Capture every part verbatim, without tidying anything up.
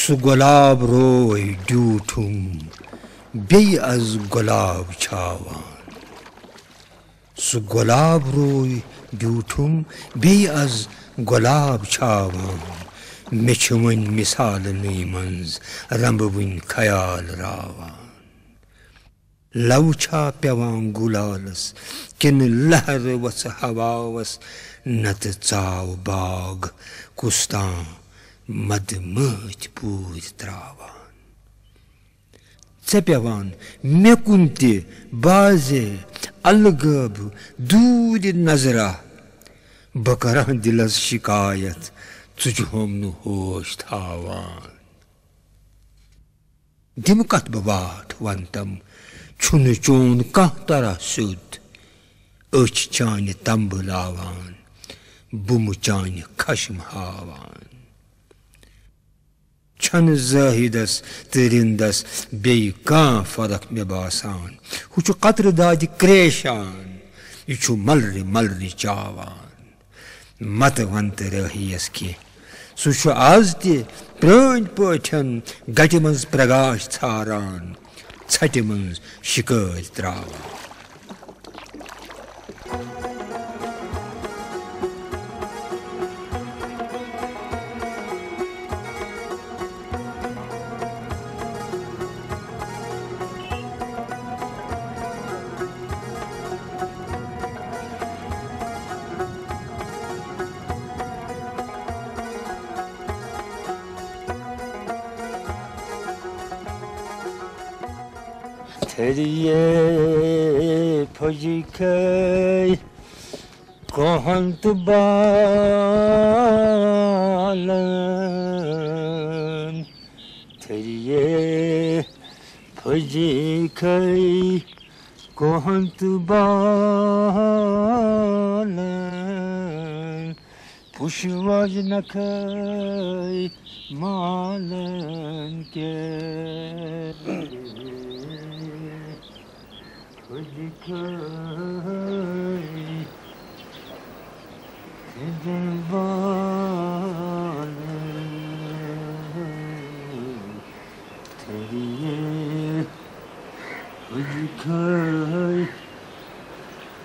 سُہ گۄلاب روے ڈیوٗٹھُم، بیٚیہِ از گۄلاب چھاوان۔ سُہ گۄلاب روے ڈیوٗٹھُم، بیٚیہِ از گۄلاب چھاوان۔ مےٚ چھِ وۄنۍ مثالنٕے منٛز رمبہٕ وٕنۍ خیال راوان۔ لو چھا پیوان گُلالس، کِنہٕ لہرٕ وژھٕ ہواوس؟ نتہٕ ژاو باغ کُس تام مدٕ مٲتھۍ پوٗرۍ تراوان۔ ژےٚ پیوان مےٚ کُن تہِ بازے الغٲب دوٗرِ نظرا۔ بہٕ کران دِلس شکایت، ژٕ چھُہم نہٕ ہوش تھاوان۔ دِمہٕ کتھ بہٕ واٹھ ونتم، چھُنہٕ چون کانٛہہ تران سیوٚد۔ أچھ چانہِ تمبہٕ لاوان، بُمہٕ چانہِ خشم ہاوان۔ چھنہٕ زٲہدس تہٕ رندس بیٚیہِ کانٛہہ فرق مےٚ باسان۔ ہُہ چھُ قطرٕ دادِ کریشان، یہِ چھُ ملرِ ملرِ چاوان۔ متہٕ ون تہٕ رٲہی یس کینٛہہ۔ سُہ چھُ از تہِ پرٛٲنۍ پٲٹھۍ گٹہِ منٛز پرگاش ژھاران، ژھٹہِ منٛز شِکٲرۍ تراوان۔ تھریے پھجکھے کوہن تہٕ بالن، تھریے پھجکھے کوہن تہٕ بالن، پُشوج نکھے مالن کے۔ خود کھے دل بالن، تھریے خود کھے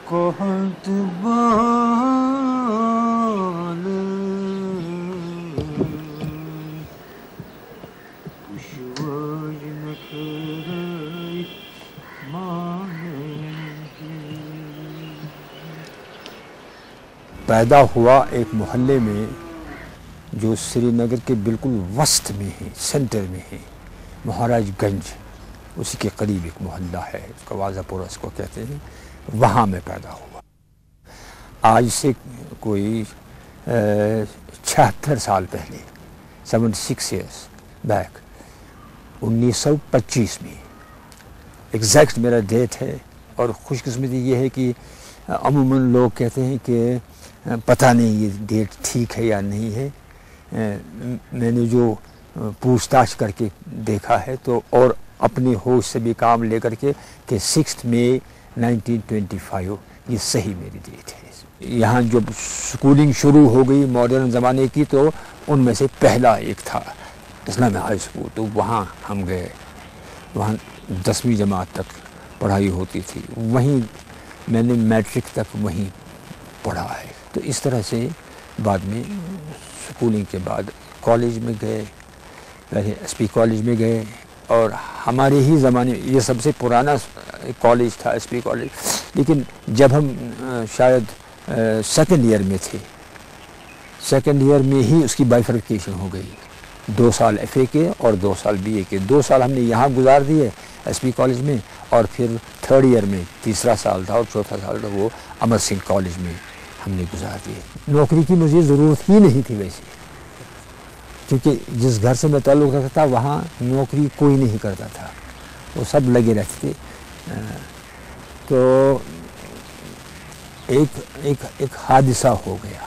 کوہن تہٕ بالن، پُشوج نکھے مالن کے۔ پیدا ہوا ایک محلے میں جو سری نگر کے بالکل وسط میں ہے، سینٹر میں ہے، مہاراج گنج، اسی کے قریب ایک محلہ ہے، اس کو وازہ پورہ اس کو کہتے ہیں، وہاں میں پیدا ہوا۔ آج سے کوئی چھہتر سال پہلے، سیونٹی سکس ایئرس بیک، انیس سو پچیس میں، ایگزیکٹ میرا ڈیٹ ہے۔ اور خوش قسمتی یہ ہے کہ عموماً لوگ کہتے ہیں کہ پتہ نہیں یہ ڈیٹ ٹھیک ہے یا نہیں ہے۔ میں نے جو پوچھ تاچھ کر کے دیکھا ہے تو، اور اپنے ہوش سے بھی کام لے کر کے، کہ سکس مئی نائنٹین ٹوینٹی فائیو یہ صحیح میری ڈیٹ ہے۔ یہاں جب سکولنگ شروع ہو گئی ماڈرن زمانے کی، تو ان میں سے پہلا ایک تھا اسلام ہائی اسکول، تو وہاں ہم گئے۔ وہاں دسویں جماعت تک پڑھائی ہوتی تھی، وہیں میں نے میٹرک تک وہیں پڑھا ہے۔ تو اس طرح سے بعد میں سکولنگ کے بعد کالج میں گئے، پہلے ایس پی کالج میں گئے، اور ہمارے ہی زمانے، یہ سب سے پرانا کالج تھا، ایس پی کالج۔ لیکن جب ہم، آ، شاید، آ، سیکنڈ ایئر میں تھے، سیکنڈ ایئر میں ہی اس کی بائیفرکیشن ہو گئی، دو سال ایف اے کے اور دو سال بی اے کے۔ دو سال ہم نے یہاں گزار دیے ایس پی کالج میں، اور پھر تھرڈ ایئر میں، تیسرا سال تھا اور چوتھا سال تھا، وہ امر سنگھ کالج میں ہم نے گزار دیے۔ نوکری کی مجھے ضرورت ہی نہیں تھی ویسے، کیونکہ جس گھر سے میں تعلق رکھتا تھا، وہاں نوکری کوئی نہیں کرتا تھا، وہ سب لگے رہتے تھے۔ تو ایک ایک ایک حادثہ ہو گیا۔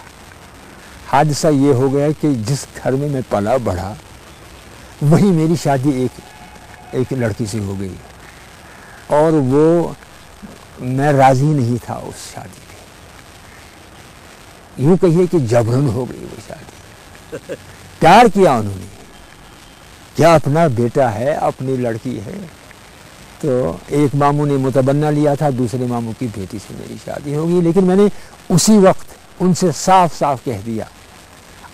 حادثہ یہ ہو گیا کہ جس گھر میں میں پلا بڑھا، وہیں میری شادی ایک ایک لڑکی سے ہو گئی، اور وہ، میں راضی نہیں تھا اس شادی پہ۔ یوں کہیے کہ جبرن ہو گئی وہ شادی۔ پیار کیا انہوں نے، क्या अपना बेटा है, अपनी लड़की है। तो एक मामू ने मुतबन्ना लिया था, दूसरे मामू की बेटी से मेरी शादी होगी। लेकिन मैंने उसी वक्त उनसे साफ साफ कह दिया,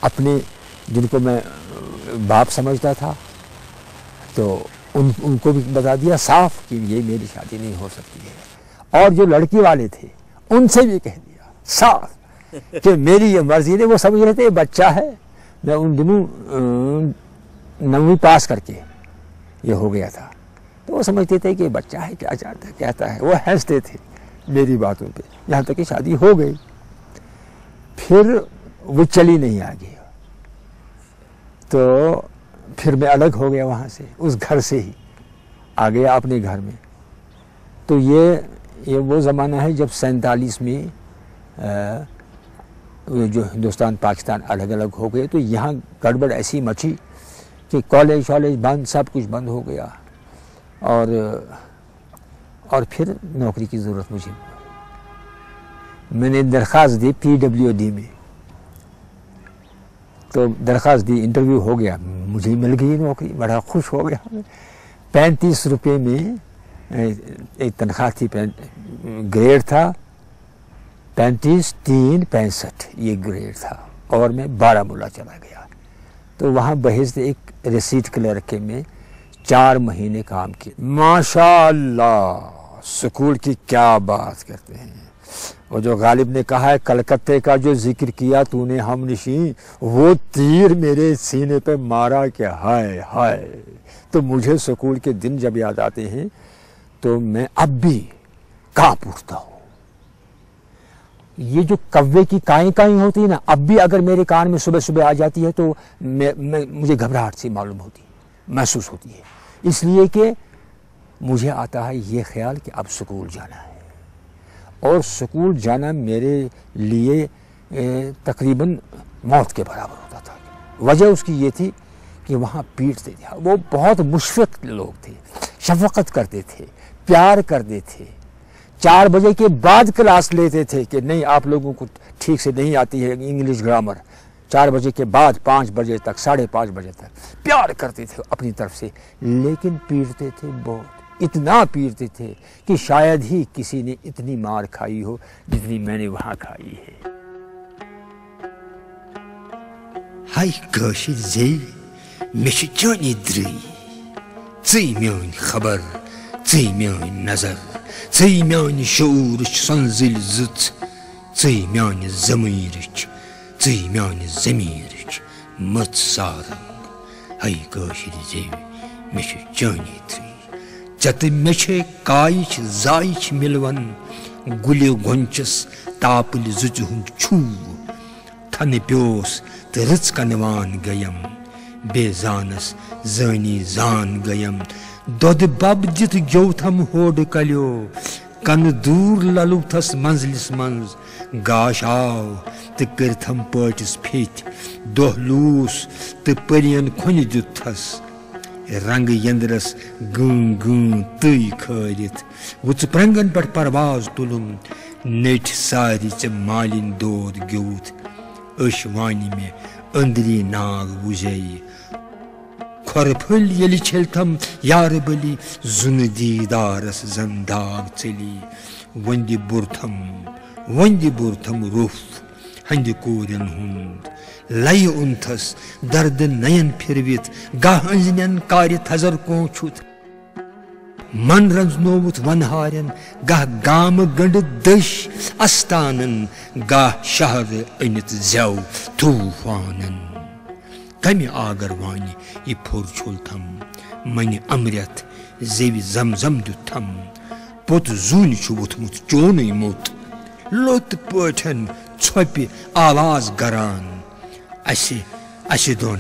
अपने, जिनको मैं बाप समझता था, तो उन उनको भी बता दिया साफ कि ये मेरी शादी नहीं हो सकती है। और जो लड़की वाले थे, उनसे भी कह दिया साफ कि मेरी ये मर्जी नहीं। वो समझ रहे थे ये बच्चा है, मैं उन दिनों अ, नवीं पास करके ये हो गया था। तो वो समझते थे कि ये बच्चा है, क्या जानता है, कहता है। वो हंसते थे मेरी बातों पे। यहाँ तक कि शादी हो गई, फिर वो चली नहीं आगे। तो फिर मैं अलग हो गया वहाँ से, उस घर से ही आ गया अपने घर में। तो ये ये वो ज़माना है जब सैंतालीस में अ, वो जो हिंदुस्तान पाकिस्तान अलग अलग हो गए, तो यहाँ गड़बड़ ऐसी मची कि कॉलेज शॉलेज बंद, सब कुछ बंद हो गया। और और फिर नौकरी की ज़रूरत मुझे। मैंने दरख्वास्त दी पीडब्ल्यूडी में। तो दरख्वास्त दी, इंटरव्यू हो गया, मुझे मिल गई नौकरी। बड़ा खुश हो गया। पैंतीस रुपये में एक तनख्वाह थी। ग्रेड था पैंतीस तीन पैंसठ, ये ग्रेड था। और मैं बारामूला चला गया। तो वहाँ बहिस्त एक रिसीट क्लर्क के में चार महीने काम किया। माशाल्लाह, स्कूल की क्या बात करते हैं। और जो गालिब ने कहा है, कलकत्ते का जो जिक्र किया तूने हमनशीं, वो तीर मेरे सीने पे मारा कि हाय हाय। तो मुझे स्कूल के दिन जब याद आते हैं, तो मैं अब भी कांप उठता हूँ। ये जो कव्वे की काई काई होती है ना, अब भी अगर मेरे कान में सुबह सुबह आ जाती है, तो मैं, मैं मुझे घबराहट सी मालूम होती, महसूस होती है। इसलिए कि मुझे आता है ये ख्याल कि अब स्कूल जाना है। और स्कूल जाना मेरे लिए तकरीबन मौत के बराबर होता था। वजह उसकी ये थी कि वहाँ पीटते थे। वो बहुत मुशफिक लोग थे, शफकत करते थे, प्यार करते थे। चार बजे के बाद क्लास लेते थे कि नहीं, आप लोगों को ठीक से नहीं आती है इंग्लिश ग्रामर। चार बजे के बाद पाँच बजे तक, साढ़े पाँच बजे तक प्यार करते थे अपनी तरफ से, लेकिन पीटते थे बहुत, इतना पीटते थे कि शायद ही किसी ने इतनी मार खाई हो जितनी मैंने वहाँ खाई है। ہاے کٲشِر زیٚوِ، مےٚ چھِ چٲنی درٕے۔ ژٕے میٲنۍ خبر، ژٕے میٲنۍ نظر، ژٕے میانہِ شعوٗرٕچ سۄنزٕلۍ زٕژ، ژٕے میانہِ ضمیٖرٕچ، ژٕے میانہِ ضمیٖرٕچ مٔژ سارنٛگ۔ ہاے کٲشِر زیٚوِ، مےٚ چھِ چٲنی درٕے۔ ژےٚ تہٕ مےٚ چھے کایِچ زایِچ مِلوَن، گُلہِ گۄنچَس تاپٕلۍ زٕژِ ہُنٛد چھُو۔ تھنہٕ پیوس تہٕ رٕژ کنہٕ وان گٔیم۔ بے زانس زٲنی زان گٔیم۔ دۄدٕ بب دِتھ گیوتھم ہوڈٕ کلیو۔ کنہٕ دوٗر للوتھس منزلِس منز۔ گاش آو تہٕ کٔرتھم پٲٹِس پھیٚتھۍ۔ دۄہ لوٗس تہٕ پٔرین کھۄنہِ دیُتتھس۔ رنگہٕ یندرس گۭں گۭں تٕے کھٲرِتھ۔ وٕژٕ پرنگن پٮ۪ٹھ پرواز تُلُم۔ نیٹھۍ سارِ ژےٚ مالِنۍ دود گیوٗتھ۔ أچھ وانہِ مےٚ أنٛدری ناگ وُزے۔ کھۄرٕ پھٔلۍ ییٚلہِ چھٔلۍ تھم یارٕ بٔلی، زُنہٕ دیٖدارس زن داغ ژٔلی۔ وۄندِ بوٚرتھم، وۄندِ بوٚرتھم روٚف ہندِ کورٮ۪ن ہُنٛد۔ لَیہِ اوٚنتھس دردٕ نین پھِروِتھ، گاہ أنٛزنٮ۪ن کارِ تھزر کونٛچھُتھ۔ من رنزنووُتھ ونہارٮ۪ن، گاہ گامہٕ گنڈٕ دٔسۍ استانن، گاہ شہرٕ أنِتھ زٮ۪و طوفانن۔ کمہِ آگر وانہِ یہِ پھوٚر چھوٚل تھم، منہِ امرٮ۪تھ زیوِ زمزم دیُت تھم۔ پوٚت زوٗنہِ چھُ ووٚتھمُت چونُے موٚت، لوٚت پٲٹھۍ ژھۄپہِ آواز گران۔ اسہِ، اسہِ دۄن،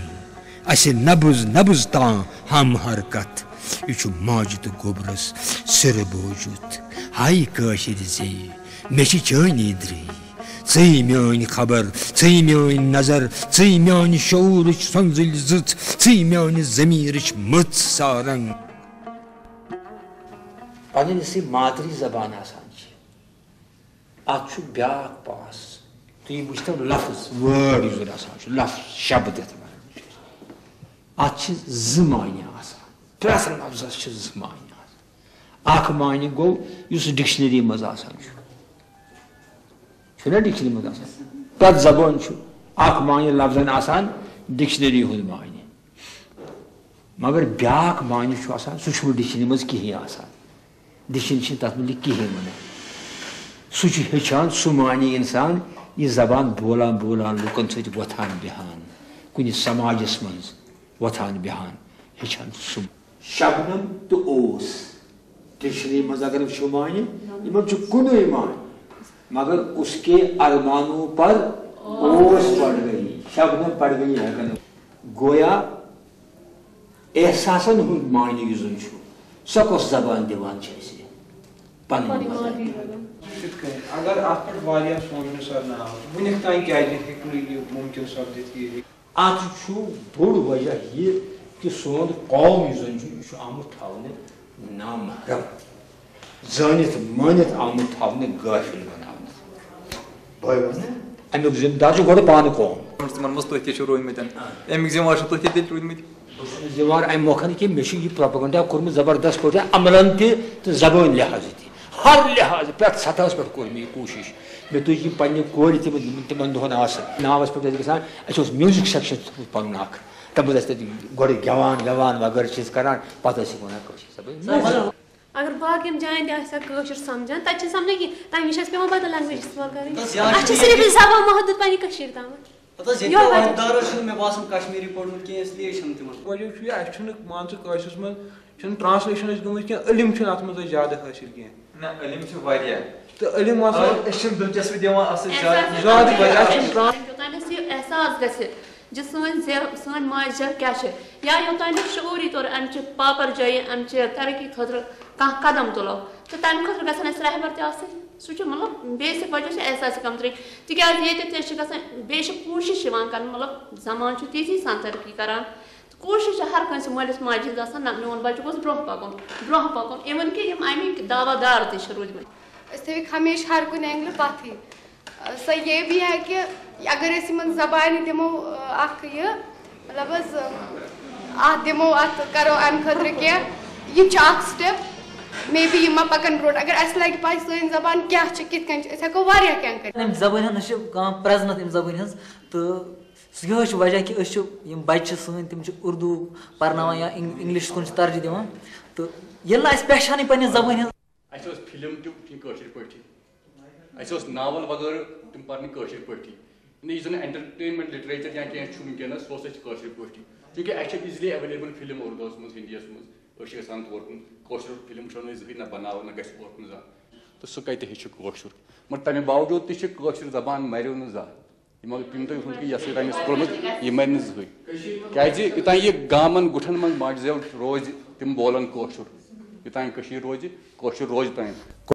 اسہِ نبض نبض تام ہم حرکت۔ یہِ چھُ ماجہِ تہٕ گوٚبرس سِرٕ بوٗزِتھ۔ ہاے کٲشِر زیٚیہِ، مےٚ چھِ چٲنی درٕے۔ ژٕے میٲنۍ خبر، ژٕے میٲنۍ نظر، ژٕے میانہِ شعوٗرٕچ سۄنزٕلۍ زٕژ، ژٕے میانہِ ضمیٖرٕچ مٔژ سارنٛگ۔ پنٕنۍ یُس یہِ مادری زبان آسان چھِ، اتھ چھُ بیٛاکھ پاس۔ تُہۍ وٕچھتو لفظ، وٲڈ یُس زن آسان چھُ، لفظ، شبد یتھ ونان چھِ۔ اتھ چھِ زٕ معنی آسان، پرٛٮ۪تھ لفظس چھِ زٕ معنی آسان۔ اکھ معنی گوٚو یُس ڈکشنری منٛز آسان چھُ، چھُنہ ڈکشنری منٛز آسان، پرٛٮ۪تھ زبٲنۍ چھُ اکھ معنی لفظن آسان، ڈکشنری ہُنٛد معنی۔ مگر بیٛاکھ معنی چھُ آسان، سُہ چھُنہٕ ڈکشنری منٛز کِہیٖنۍ آسان۔ ڈکشنری چھِنہٕ تَتھ مُتعلِق کِہیٖنۍ وَنان۔ سُہ چھُ ہیٚچھان سُہ معنی اِنسان، یہِ زبان بولان بولان، لُکن سۭتۍ وۄتھان بیٚہان، کُنہِ سماجس منٛز وۄتھان بیٚہان، ہیٚچھان سُہ۔ شبنم تہٕ اوس۔ ڈکشنری منٛز اگر وٕچھو معنی، یِمن چھُ کُنُے معنی، مگر اس کے ارمانوں پر اوس پڑ گئی، شبنم پڑ گئی ہٮ۪کان۔ گویا احساسن ہُنٛد معنی یُس زن چھُ، سۄ کۄس زبان دِوان چھِ اَسہِ؟ پنٕنۍ پنٕنۍ مدر۔ مادری زبان۔ کِتھ کٔنۍ؟ اگر اتھ پٮ۪ٹھ واریاہ سونچنہٕ سر نہ آو، وُنیُک تام کیازِ ہیٚکہِ نہٕ یہِ مُمکِن سپدِتھ کہِ یہِ ہیٚکہِ؟ اتھ چھُ بوٚڑ وجہ یہِ کہِ سون قوم یُس زن چھُ، یہِ چھُ آمُت تھاونہٕ نامحرم، زٲنِتھ مٲنِتھ آمُت تھاونہٕ، غٲفِل بناونہٕ۔ بٲے وَنہٕ۔ امیُک ذمہٕ دار چھُ گۄڈٕ پانہٕ قوم۔ تِمن منٛز تُہۍ تہِ چھِو روٗدۍمٕتۍ۔ اَمِکۍ ذمہٕ وار چھِو تُہۍ تہِ تیٚلہِ روٗدۍمٕتۍ۔ بہٕ چھُس نہٕ ذمہٕ وار اَمہِ مۄکھٕ کہِ مےٚ چھُ یہِ پروپیگنڈا کوٚرمُت زبردست پٲٹھۍ عملن تہِ تہٕ زبٲنۍ لحاظہٕ تہِ۔ ہر لحاظہٕ پرٛٮ۪تھ سطحس پٮ۪ٹھ کوٚر مےٚ یہِ کوٗشِش۔ مےٚ تُج یہِ پننہِ کورِ تِمن، تِمن دۄہن آسہٕ ناوس پٮ۪ٹھ ٲسۍ گژھان، اَسہِ اوس میوٗزک سیکشن پنُن اکھ، تَتھ منٛز ٲسۍ تَتہِ گۄڈٕ گٮ۪وان وٮ۪وان وغٲرٕ چھِ أسۍ کران، پتہٕ ٲسۍ یہِ وَنان کٲشِر زبٲنۍ۔ اگر باقین جاین تہِ آسہِ ہا کٲشُر سمجھان، تتہِ چھِنہٕ سمجھان کینٛہہ، تمہِ وِزِ چھِ اَسہِ پٮ۪وان بدل لینگویج استعمال کرٕنۍ۔ تہٕ زیادٕ اَسہِ چھِ چھِ صرف یہِ زبان محدود پننہِ کٔشیٖرِ تامَتھ۔ ہتہٕ حظ، ییٚتہِ یورٕ کٮ۪و وَتہِ۔ عہدیدارو چھُنہٕ مےٚ باسان کشمیٖری پوٚرمُت کینٛہہ، اس لیے چھُنہٕ تِمن۔ وجہ چھُ یہِ، اَسہِ چھُنہٕ، مان ژٕ، کٲشرِس منٛز چھُنہٕ ٹرانسلیشن اَسہِ گٔمٕژ کینٛہہ، علم چھُنہٕ اَتھ منٛز اَسہِ زیادٕ حٲصِل کینٛہہ۔ نہ، علم چھِ واریاہ۔ تہٕ علم وَسان۔ مگر أسۍ چھِنہٕ دلچسپی دِوان اَتھ سۭتۍ زیادٕ۔ احساس زیادٕ گژھِ۔ وجہ چھُنہٕ ٹران- یوٚتام اَسہِ یہِ احساس گژھِ زِ سٲنۍ زٮ۪و-، سٲنۍ ماجہِ زٮ۪و کیٛاہ چھِ، یا یوٚتام أسۍ شعوٗری طور اَمہِ چہِ پاپر جایہِ، اَمہِ چہِ ترقی خٲطرٕ کانٛہہ قدم تُلو، تہٕ تَمہِ خٲطرٕ گژھن اَسہِ رہبر تہِ آسٕنۍ۔ سُہ چھُ، مطلب، بیسک وجہ چھُ احساس کمتری، تِکیٛازِ ییٚتہِ تہِ چھِ گژھان، بیٚیہِ چھِ کوٗشِش یِوان کرنہٕ، مطلب، زمانہٕ چھُ تیزی سان ترقی کران، تہٕ کوٗشِش چھِ ہر کٲنٛسہِ مٲلِس ماجہِ ہِنٛز آسان، نہ، میون بچہٕ گوٚژھ برٛونٛہہ پکُن، برٛونٛہہ پکُن، even کہِ یِم اَمِکۍ دعویٰ دار تہِ چھِ روٗدۍمٕتۍ۔ أسۍ تھٲوِکھ ہمیشہِ ہر کُنہِ اینگلہٕ پتھٕے۔ سۄ یہ بھی ہے کہ اگر أسۍ یِمن زبانہِ دِمو، آ، اکھ یہِ، مطلب حظ، اتھ دِمو، اتھ کرو امہِ خٲطرٕ کینٛہہ، یہِ تہِ چھُ اکھ step، maybe یِم ما پکن برونٛٹھ۔ اگر اسہِ لگہِ پاے سٲنۍ زبان کیٛاہ چھِ، کِتھ کٔنۍ چھِ، أسۍ ہٮ۪کو واریاہ کینٛہہ کٔرِتھ۔ امہِ زبٲنۍ ہُنٛد نہ چھِ کانٛہہ پرٛزنتھ امہِ زبٲنۍ ہٕنٛز، تہٕ یِہوٚے چھُ وجہ کہِ أسۍ چھِ، یِم بچہِ چھِ سٲنۍ، تِم چھِ اردو پرناوان یا اِنگ-، انگلشس کُن چھِ ترجیح دِوان، تہٕ ییٚلہِ نہٕ اسہِ پہچانٕے پننہِ زبٲنۍ ہٕنٛز۔ اَسہِ ٲس فِلم تہِ وٕچھِنۍ کٲشِر پٲٹھی۔ اَسہِ اوس ناول وغٲرٕ تِم پَرنہِ کٲشِر پٲٹھی۔ یعنی یُس زَن entertainment literature یا کینٛہہ چھُ وٕنکیٚنَس، سُہ اوس اَسہِ کٲشِر پٲٹھی۔ چوٗنٛکہِ اَسہِ چھےٚ easily available فِلم اُردوَس منٛز، ہِندیَس منٛز، أسۍ چھِ یَژھان تور کُن۔ کٲشُر فِلم چھُنہٕ أسۍ زٕہٕنۍ نہ بَناوو، نہ گژھِ اورٕ کُن زانٛہہ۔ تہٕ سُہ کَتہِ ہیٚچھِ کٲشُر؟ مگر تَمہِ باوجوٗد تہِ چھِ کٲشِر زبان مَریو نہٕ زانٛہہ۔ یِمو تِم تُہۍ وٕچھِو کہِ یۄس یہِ تۄہہِ مےٚ سکوٗلَس منٛز یہِ مَرِ نہٕ زٕہٕنۍ۔ کیٛازِ یوٚتام یہِ گامَن گُٹھَن منٛز ماجہِ زٮ۪و روزِ، تِم بولَن کٲشُر۔ یوٚتام کٔشیٖر روزِ، کٲشُر روزِ تام۔